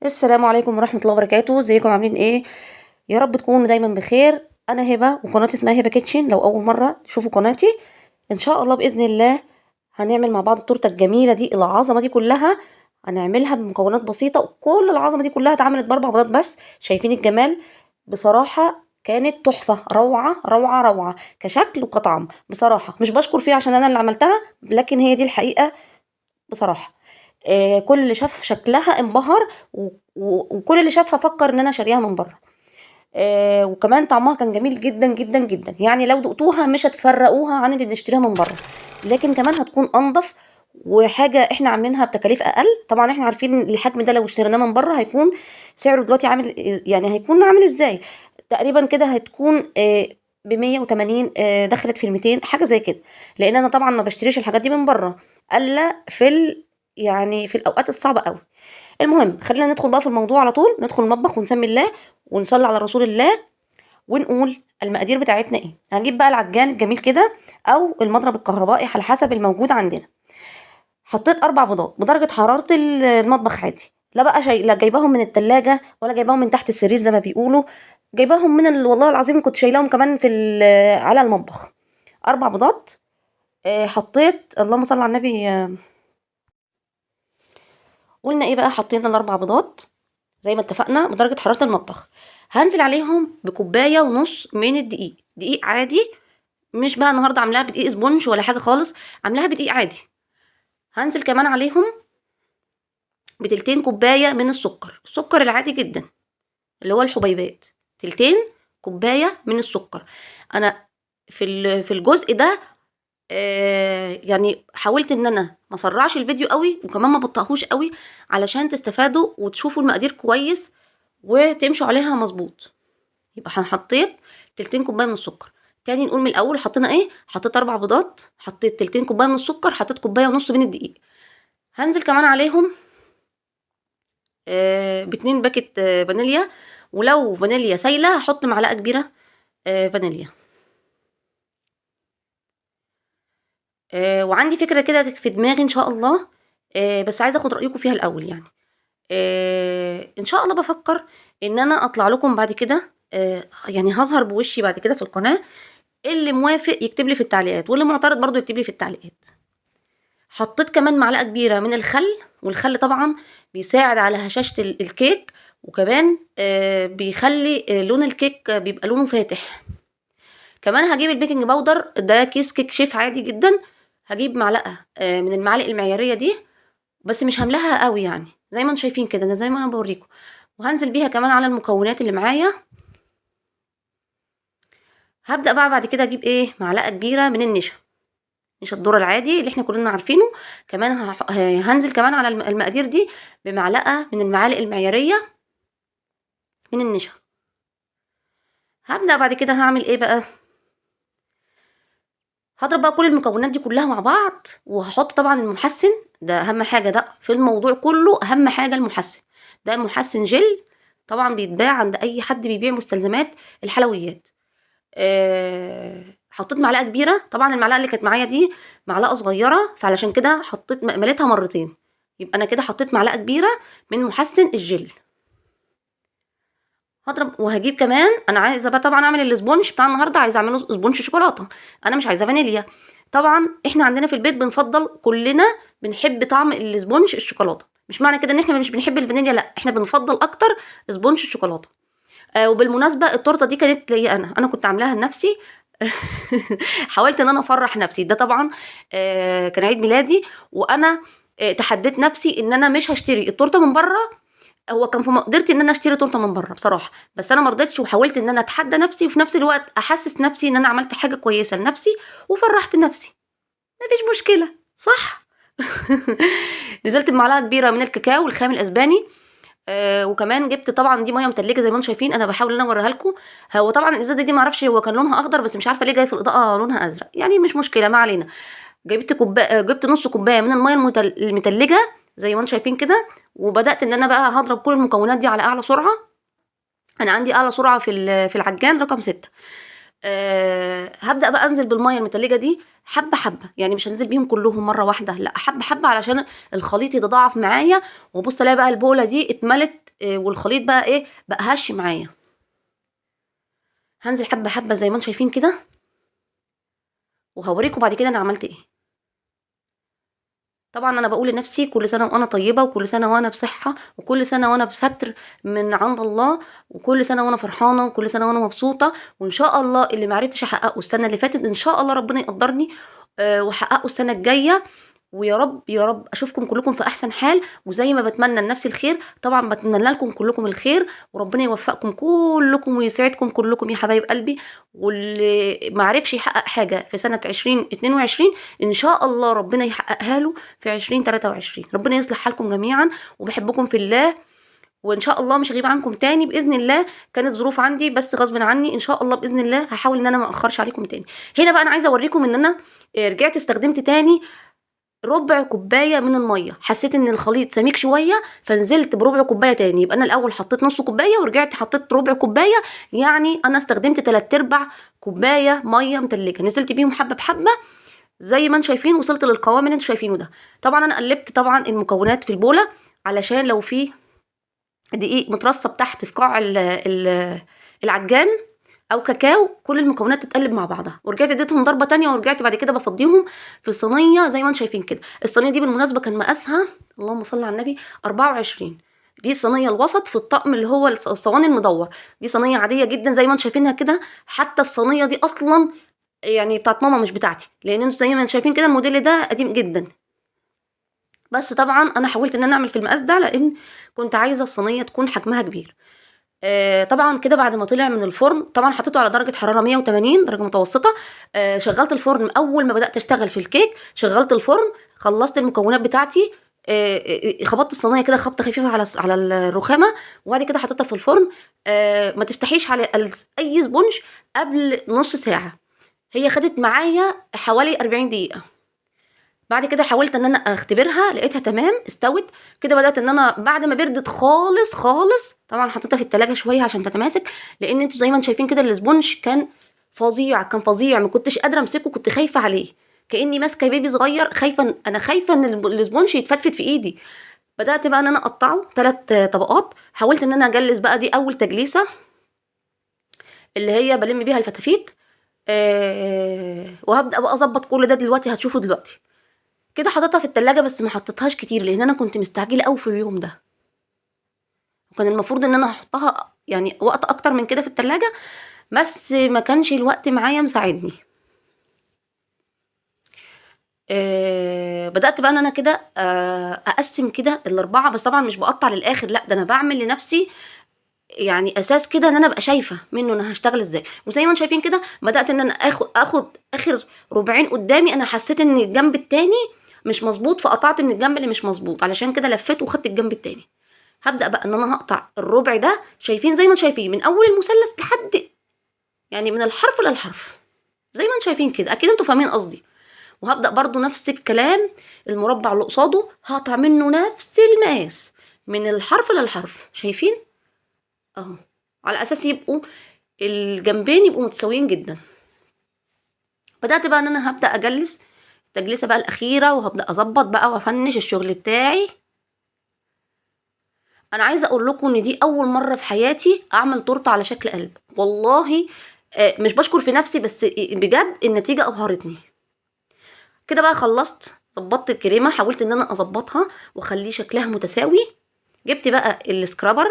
السلام عليكم ورحمة الله وبركاته. ازيكم عاملين ايه؟ يا رب تكونوا دايما بخير. انا هبة وقناتي اسمها هبة كيتشن. لو اول مرة تشوفوا قناتي، ان شاء الله باذن الله هنعمل مع بعض التورتة الجميلة دي، العظمة دي كلها هنعملها بمكونات بسيطة، وكل العظمة دي كلها اتعملت ب4 بيضات بس. شايفين الجمال؟ بصراحة كانت تحفة، روعة روعة روعة كشكل وكطعم. بصراحة مش بشكر فيها عشان انا اللي عملتها، لكن هي دي الحقيقة بصراحة. كل اللي شاف شكلها انبهر، وكل اللي شافها فكر ان انا شاريها من بره. وكمان طعمها كان جميل جدا جدا جدا، يعني لو دقتوها مش هتفرقوها عن اللي بنشتريها من بره، لكن كمان هتكون انضف وحاجه احنا عاملينها بتكاليف اقل. طبعا احنا عارفين الحجم ده لو اشتريناه من بره هيكون سعره دلوقتي عامل، يعني هيكون عامل ازاي تقريبا كده، هتكون ب180، دخلت في 200 حاجة زي كده، لان انا طبعا ما بشتريش الحاجات دي من بره الا في الاوقات الصعبة قوي. المهم خلينا ندخل بقى في الموضوع على طول، ندخل المطبخ ونسمي الله ونصلي على رسول الله ونقول المقادير بتاعتنا ايه. هنجيب بقى العجان الجميل كده او المضرب الكهربائي على حسب الموجود عندنا. حطيت 4 بيضات بدرجة حرارة المطبخ عادي، لا بقى شيء، لا جايباهم من التلاجة ولا جايباهم من تحت السرير زي ما بيقولوا، جايباهم من والله العظيم كنت شايلاهم كمان على المطبخ. 4 بيضات. حطيت، اللهم صل على النبي، قلنا ايه بقى، حطينا ال4 بيضات زي ما اتفقنا بدرجة حرارة المطبخ. هنزل عليهم بكوباية ونص من الدقيق، دقيق عادي، مش بقى النهاردة عاملاها بدقيق sponge ولا حاجة خالص، عاملاها بدقيق عادي. هنزل كمان عليهم بتلتين كوباية من السكر، السكر العادي جدا اللي هو الحبيبات، تلتين كوباية من السكر. انا في الجزء ده حاولت ان انا ما اسرعش الفيديو قوي وكمان ما بطئهوش قوي علشان تستفادوا وتشوفوا المقادير كويس وتمشوا عليها مظبوط. يبقى حطيت تلتين كوباية من السكر. تاني نقول من الاول حطينا ايه، حطيت 4 بيضات، حطيت تلتين كوباية من السكر، حطيت كوباية ونص من الدقيق. هنزل كمان عليهم باتنين باكت فانيليا، ولو فانيليا سايله هحط معلقه كبيرة فانيليا. وعندي فكرة كده في دماغي إن شاء الله، بس عايزة أخد رأيكم فيها الأول. إن شاء الله بفكر إن أنا أطلع لكم بعد كده، هظهر بوشي بعد كده في القناة. اللي موافق يكتب لي في التعليقات، واللي معترض برضو يكتب لي في التعليقات. حطيت كمان معلقة كبيرة من الخل، والخل طبعا بيساعد على هشاشة الكيك، وكمان بيخلي لون الكيك بيبقى لونه فاتح. كمان هجيب ال baking powder، ده كيس كيك شيف عادي جدا، هجيب معلقة من المعالق المعيارية دي، بس مش هملاها قوي، زي ما انتم شايفين كده، انا زي ما انا بوريكم. وهنزل بيها كمان على المكونات اللي معايا. هبدأ بقى بعد كده اجيب ايه، معلقة كبيرة من النشا، نشا الذرة العادي اللي احنا كلنا عارفينه. كمان هنزل كمان على المقادير دي بمعلقة من المعالق المعيارية من النشا. هبدأ بعد كده هعمل ايه بقى، هضرب بقى كل المكونات دي كلها مع بعض، وهحط طبعا المحسن، ده اهم حاجة، ده في الموضوع كله اهم حاجة المحسن. ده محسن جل، طبعا بيتباع عند اي حد بيبيع مستلزمات الحلويات. حطيت معلقه كبيرة، طبعا المعلقة اللي كانت معايا دي معلقه صغيرة، فعلشان كده حطيت مليتها مرتين، يبقى انا كده حطيت معلقه كبيرة من محسن الجل. هضرب وهجيب كمان، انا عايزه بقى طبعا اعمل ال sponge بتاع النهارده، عايزه اعمله sponge شوكولاتة، انا مش عايزه فانيليا. طبعا احنا عندنا في البيت بنفضل، كلنا بنحب طعم ال sponge الشوكولاتة، مش معنى كده ان احنا مش بنحب الفانيليا، لا احنا بنفضل اكتر sponge الشوكولاتة. وبالمناسبة التورتة دي كانت ليا انا، انا كنت عاملاها لنفسي. حاولت ان انا افرح نفسي، ده طبعا، كان عيد ميلادي، وانا، تحديت نفسي ان انا مش هشتري التورتة من بره. هو كان في مقدرتي ان انا اشتري تورته من بره بصراحة، بس انا ما رضيتش، وحاولت ان انا اتحدى نفسي، وفي نفس الوقت احسس نفسي ان انا عملت حاجة كويسة لنفسي وفرحت نفسي، مفيش مشكلة، صح؟ نزلت بمعلقه كبيرة من الكاكاو الخام الاسباني، وكمان جبت طبعا دي مية متلجه زي ما انتم شايفين، انا بحاول ان انا اوريها لكم. هو طبعا الازازه دي ما اعرفش هو كان لونها اخضر، بس مش عارفه ليه جاي في الاضاءة لونها ازرق، مش مشكلة، ما علينا. جبت نص كوباية من المية المتلجه زي ما انتم شايفين كده، وبدات ان انا بقى هضرب كل المكونات دي على اعلى سرعة. انا عندي اعلى سرعة في العجان رقم 6. هبدا بقى انزل بالمية المتلجه دي حبه حبه، مش هنزل بيهم كلهم مرة واحدة، لا حبه حبه علشان الخليط يتضاعف معايا. وبص الاقي بقى البوله دي اتملت والخليط بقى ايه بقى هش معايا. هنزل حبه حبه زي ما انتم شايفين كده، وهوريكم بعد كده انا عملت ايه. طبعا انا بقول لنفسي كل سنة وانا طيبة، وكل سنة وانا بصحة، وكل سنة وانا بستر من عند الله، وكل سنة وانا فرحانة، وكل سنة وانا مبسوطة. وان شاء الله اللي معرفتش احققه السنة اللي فاتت ان شاء الله ربنا يقدرني واحققه السنة الجاية. ويا رب يا رب اشوفكم كلكم في احسن حال، وزي ما بتمنى لنفسي الخير طبعا بتمنى لكم كلكم الخير، وربنا يوفقكم كلكم ويسعدكم كلكم يا حبايب قلبي. واللي ما عرفش يحقق حاجة في سنة 2022 ان شاء الله ربنا يحققها له في 2023. ربنا يصلح حالكم جميعا، وبحبكم في الله، وان شاء الله مش هغيب عنكم تاني باذن الله. كانت ظروف عندي بس غصب عني، ان شاء الله باذن الله هحاول ان انا ما اخرش عليكم تاني. هنا بقى انا عايزه اوريكم ان انا رجعت استخدمت تاني ربع كوباية من المية. حسيت ان الخليط سميك شوية فنزلت بربع كوباية تاني. يبقى انا الاول حطيت نص كوباية ورجعت حطيت ربع كوباية، يعني انا استخدمت 3/4 كوباية مية متلجه، نزلت بيهم حبه بحبه زي ما انتم شايفين، وصلت للقوام اللي انتم شايفينه ده. طبعا انا قلبت طبعا المكونات في البوله علشان لو في دقيق مترصب تحت في قاع العجان او كاكاو، كل المكونات تتقلب مع بعضها. ورجعت اديتهم ضربه تانية، ورجعت بعد كده بفضيهم في الصينية زي ما انتم شايفين كده. الصينية دي بالمناسبة كان مقاسها اللهم صل على النبي 24، دي الصينية الوسط في الطقم اللي هو الصواني المدور. دي صينية عادية جدا زي ما انتم شايفينها كده. حتى الصينية دي اصلا يعني بتاعت ماما مش بتاعتي، لان انتم زي ما انتم شايفين كده الموديل ده قديم جدا. بس طبعا انا حاولت ان انا اعمل في المقاس ده لان كنت عايزه الصينية تكون حجمها كبير. طبعا كده بعد ما طلع من الفرن، طبعا حطيته على درجه حرارة 180 درجه متوسطه. شغلت الفرن اول ما بدات اشتغل في الكيك، شغلت الفرن، خلصت المكونات بتاعتي، خبطت الصينية كده خبطه خفيفة على الرخامه، وبعد كده حطيتها في الفرن. ما تفتحيش على اي sponge قبل نص ساعة، هي خدت معايا حوالي 40 دقيقة. بعد كده حاولت ان انا اختبرها، لقيتها تمام استوت كده. بدات ان انا بعد ما بردت خالص خالص، طبعا حطيتها في التلاجة شوية عشان تتماسك، لان انتوا زي ما انتوا شايفين كده ال sponge كان فظيع، كان فظيع، ما كنتش قادرة امسكه، كنت خايفة عليه كاني ماسكه baby صغير، خايفة انا خايفة ان ال sponge يتفتفت في ايدي. بدات بقى ان انا اقطعه 3 طبقات. حاولت ان انا اجلس بقى، دي اول تجليسه اللي هي بلم بيها الفتافيت، وهبدا بقى اظبط كل ده دلوقتي، هتشوفوا دلوقتي. كده حطيتها في التلاجة بس ما حطيتهاش كتير لان انا كنت مستعجلة قوي في اليوم ده، وكان المفروض ان انا هحطها يعني وقت اكتر من كده في التلاجة، بس ما كانش الوقت معايا مساعدني. بدات بقى ان انا كده اقسم كده الاربعة، بس طبعا مش بقطع للاخر، لا ده انا بعمل لنفسي يعني اساس كده ان انا ابقى شايفه منه انا هشتغل ازاي. وزي ما انتم شايفين كده بدات ان انا اخد اخر ربعين قدامي. انا حسيت ان الجنب التاني مش مظبوط فقطعت من الجنب اللي مش مظبوط، علشان كده لفيت وخدت الجنب التاني. هبدا بقى ان انا هقطع الربع ده، شايفين زي ما انتم شايفين من اول المثلث لحد يعني من الحرف للحرف زي ما انتم شايفين كده، اكيد انتم فاهمين قصدي. وهبدا برضو نفس الكلام، المربع اللي قصاده هقطع منه نفس المقاس من الحرف للحرف، شايفين اهو، على اساس يبقوا الجنبين يبقوا متساويين جدا. بدات بقى ان انا هبدا اجلس التجليسه بقى الاخيرة، وهبدا اظبط بقى وافنش الشغل بتاعي. انا عايزه اقول لكم ان دي اول مرة في حياتي اعمل تورته على شكل قلب، والله مش بشكر في نفسي، بس بجد النتيجة ابهرتني. كده بقى خلصت ظبطت الكريمة، حاولت ان انا اظبطها واخليه شكلها متساوي. جبت بقى ال scraper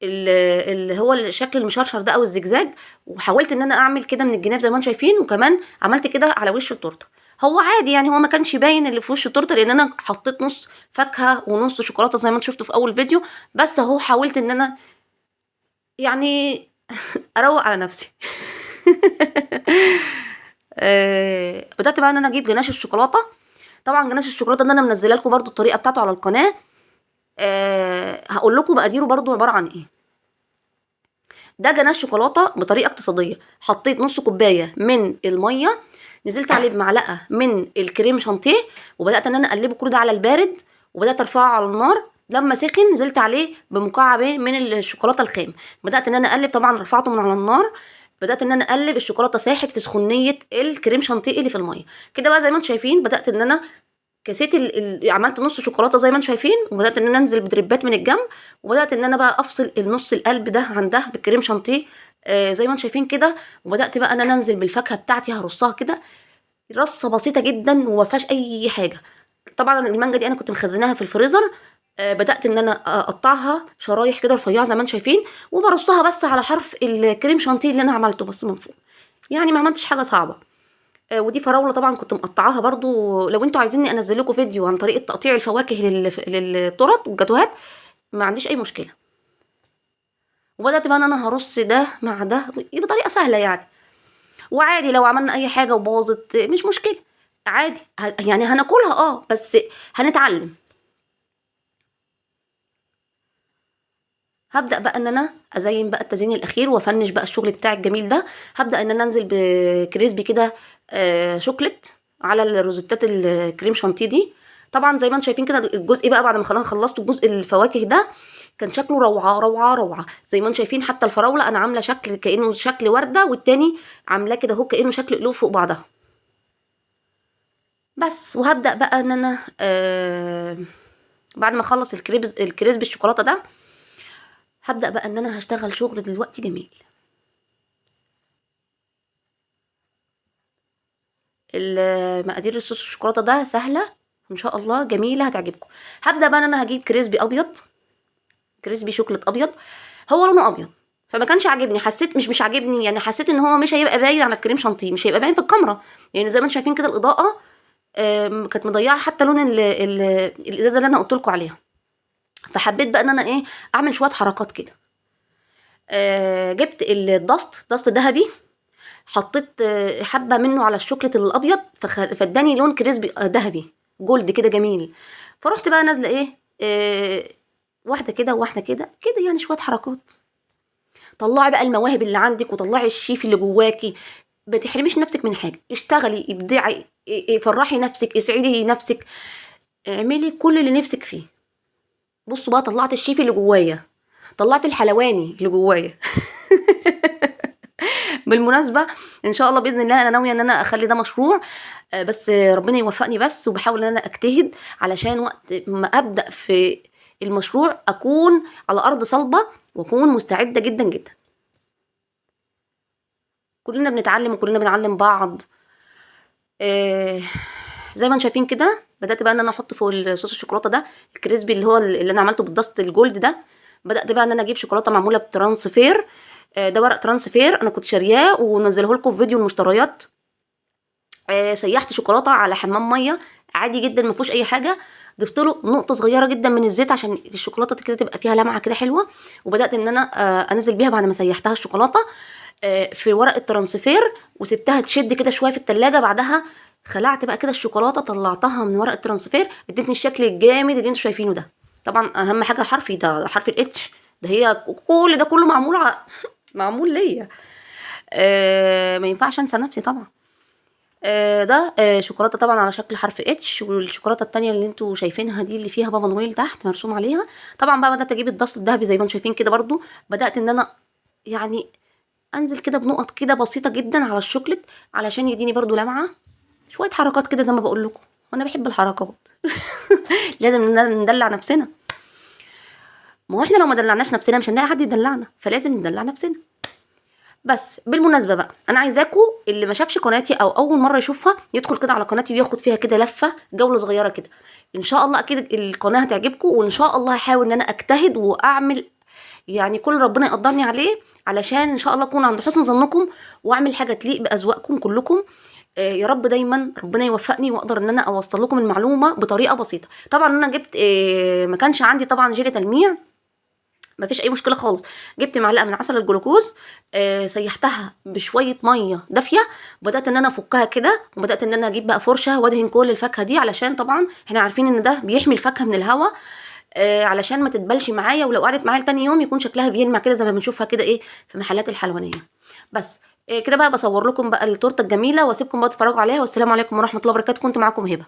اللي هو الشكل المشرشر ده او الزجزاج، وحاولت ان انا اعمل كده من الجناب زي ما انتم شايفين، وكمان عملت كده على وش التورتة. هو عادي يعني، هو ما كانش باين اللي في وش التورتة لان انا حطيت نص فاكهة ونص شوكولاتة زي ما انتم شفتوا في اول فيديو، بس اهو حاولت ان انا يعني اروق على نفسي. بدات بقى ان انا اجيب جناش الشوكولاتة. طبعا جناش الشوكولاتة ده انا منزله لكم برده الطريقة بتاعته على القناة، هقول لكم مقاديره برده عبارة عن ايه. ده جناش شوكولاتة بطريقة اقتصادية، حطيت نص كوباية من المية، نزلت عليه بمعلقه من الكريم شانتيه، وبدات ان انا اقلبه كل ده على البارد، وبدات ارفعه على النار. لما سخن نزلت عليه بمكعبين من الشوكولاتة الخام، بدات ان انا اقلب، طبعا رفعته من على النار، بدات ان انا اقلب، الشوكولاتة ساحت في سخونيه الكريم شانتيه اللي في المية. كده بقى زي ما انتم شايفين بدات ان انا كاسيت عملت نص شوكولاتة زي ما انتم شايفين، وبدات ان انا انزل بدريبات من الجنب، وبدات ان انا بقى افصل النص القلب ده عن ده بالكريم شانتيه زي ما انتم شايفين كده. وبدات بقى ان انا انزل بالفاكهه بتاعتي، هرصها كده رصه بسيطة جدا وما فيهاش اي حاجة. طبعا المانجا دي انا كنت مخزناها في الفريزر، بدات ان انا اقطعها شرايح كده رفيعة زي ما انتم شايفين، وبرصها بس على حرف الكريم شانتيه اللي انا عملته بس من فوق، يعني ما عملتش حاجة صعبة. ودي فراوله طبعا كنت مقطعاها برضو. لو انتوا عايزيني انزل لكم فيديو عن طريقه تقطيع الفواكه للتورت والجاتوهات ما عنديش اي مشكلة. وبدات بقى ان انا هرص ده مع ده بطريقة سهلة يعني، وعادي لو عملنا اي حاجة وباظت مش مشكلة، عادي يعني هناكلها بس هنتعلم. هبدا بقى ان انا ازين بقى التزيين الاخير وافنش بقى الشغل بتاعي الجميل ده. هبدا ان انا انزل ب crispy كده شوكليت على الروزيتات الكريم شانتيه دي. طبعا زي ما انتم شايفين كده الجزء بقى بعد ما خلاص خلصت الجزء الفواكه ده كان شكله روعه روعه روعه زي ما انتم شايفين. حتى الفراوله انا عامله شكل كانه شكل ورده، والتاني عاملاه كده اهو كانه شكل قلوب فوق بعضها بس. وهبدا بقى ان انا بعد ما اخلص ال crispy الشوكولاتة ده هبدأ بقى ان انا هشتغل شغل دلوقتي جميل. المقادير الصوص الشوكولاتة ده سهلة ان شاء الله، جميلة هتعجبكم. هبدأ بقى ان انا هجيب crispy ابيض، crispy شوكولاتة ابيض، هو لونه ابيض فما كانش عاجبني، حسيت مش عاجبني يعني، حسيت ان هو مش هيبقى باين على الكريم شانتيه، مش هيبقى باين في الكاميرا، يعني زي ما انتم شايفين كده الاضاءة كانت مضيعة حتى لون الازازه اللي انا قلت لكم عليها. فحبيت بقى ان انا ايه اعمل شوية حركات كده. جبت ال dust، dust ذهبي، حطيت حبه منه على الشوكليت الابيض فاداني لون crispy ذهبي gold كده جميل. فروحت بقى نازله ايه واحدة كده وواحدة كده كده، يعني شوية حركات. طلعي بقى المواهب اللي عندك وطلعي الشيف اللي جواكي، ما تحرميش نفسك من حاجة، اشتغلي، ابدعي، فرحي نفسك، اسعدي نفسك، اعملي كل اللي نفسك فيه. بصوا بقى طلعت الشيف اللي جوايا، طلعت الحلواني اللي جوايا. بالمناسبة ان شاء الله باذن الله انا ناوية ان انا اخلي ده مشروع، بس ربنا يوفقني بس، وبحاول ان انا اجتهد علشان وقت ما ابدا في المشروع اكون على ارض صلبه واكون مستعدة جدا جدا. كلنا بنتعلم وكلنا بنعلم بعض. زي ما انتم شايفين كده بدات بقى ان انا احط فوق الصوص الشوكولاتة ده ال crispy اللي هو اللي انا عملته بال dust ال gold ده. بدات بقى ان انا اجيب شوكولاتة معمولة ب transfer، ده ورق transfer انا كنت شارياه ونزله لكم في فيديو المشتريات. سيحت شوكولاتة على حمام مية عادي جدا ما فيهوش اي حاجة، ضفت له نقطة صغيرة جدا من الزيت عشان الشوكولاتة كده تبقى فيها لمعة كده حلوة. وبدات ان انا انزل بيها بعد ما سيحتها الشوكولاتة في ورق ال transfer، وسبتها تشد كده شوية في التلاجة. بعدها خلعت بقى كده الشوكولاتة، طلعتها من ورق ال transfer، ادتني الشكل الجامد اللي انتوا شايفينه ده. طبعا اهم حاجة حرفي ده، حرف ال H ده، هي كل ده كله معمول معمول ليا، ما ينفعش انسى نفسي طبعا. ده شوكولاتة طبعا على شكل حرف H، والشوكولاته التانية اللي انتوا شايفينها دي اللي فيها بابا نويل تحت مرسوم عليها. طبعا بقى بدات اجيب ال dust الذهبي زي ما انتوا شايفين كده، برضو بدات ان انا يعني انزل كده بنقط كده بسيطة جدا على الشوكليت علشان يديني برضو لمعة، شوية حركات كده زي ما بقول لكم، وانا بحب الحركات. لازم ندلع نفسنا، ما هو احنا لو ما دلعناش نفسنا مش هنلاقي حد يدلعنا، فلازم ندلع نفسنا. بس بالمناسبة بقى انا عايزاكم اللي ما شافش قناتي او اول مرة يشوفها يدخل كده على قناتي وياخد فيها كده لفه جولة صغيرة كده، ان شاء الله اكيد القناة هتعجبكم، وان شاء الله هحاول ان انا اجتهد واعمل يعني كل ربنا يقدرني عليه علشان ان شاء الله اكون عند حسن ظنكم واعمل حاجة تليق باذواقكم كلكم. يا رب دايما ربنا يوفقني واقدر ان انا اوصل لكم المعلومة بطريقة بسيطة. طبعا انا جبت ما كانش عندي طبعا جيلي تلميع، ما فيش اي مشكلة خالص، جبت معلقه من عسل الجلوكوز، سيحتها بشوية مية دافيه، وبدات ان انا افكها كده، وبدات ان انا اجيب بقى فرشه وادهن كل الفاكهة دي، علشان طبعا احنا عارفين ان ده بيحمي الفاكهة من الهواء، علشان ما تتبلش معايا، ولو قعدت معايا لتاني يوم يكون شكلها بيلمع كده زي ما بنشوفها كده ايه في محلات الحلوانيه. بس كده بقى بصور لكم بقى التورتة الجميلة واسيبكم بقى تتفرجوا عليها، والسلام عليكم ورحمة الله وبركاته. كنت معاكم هبه.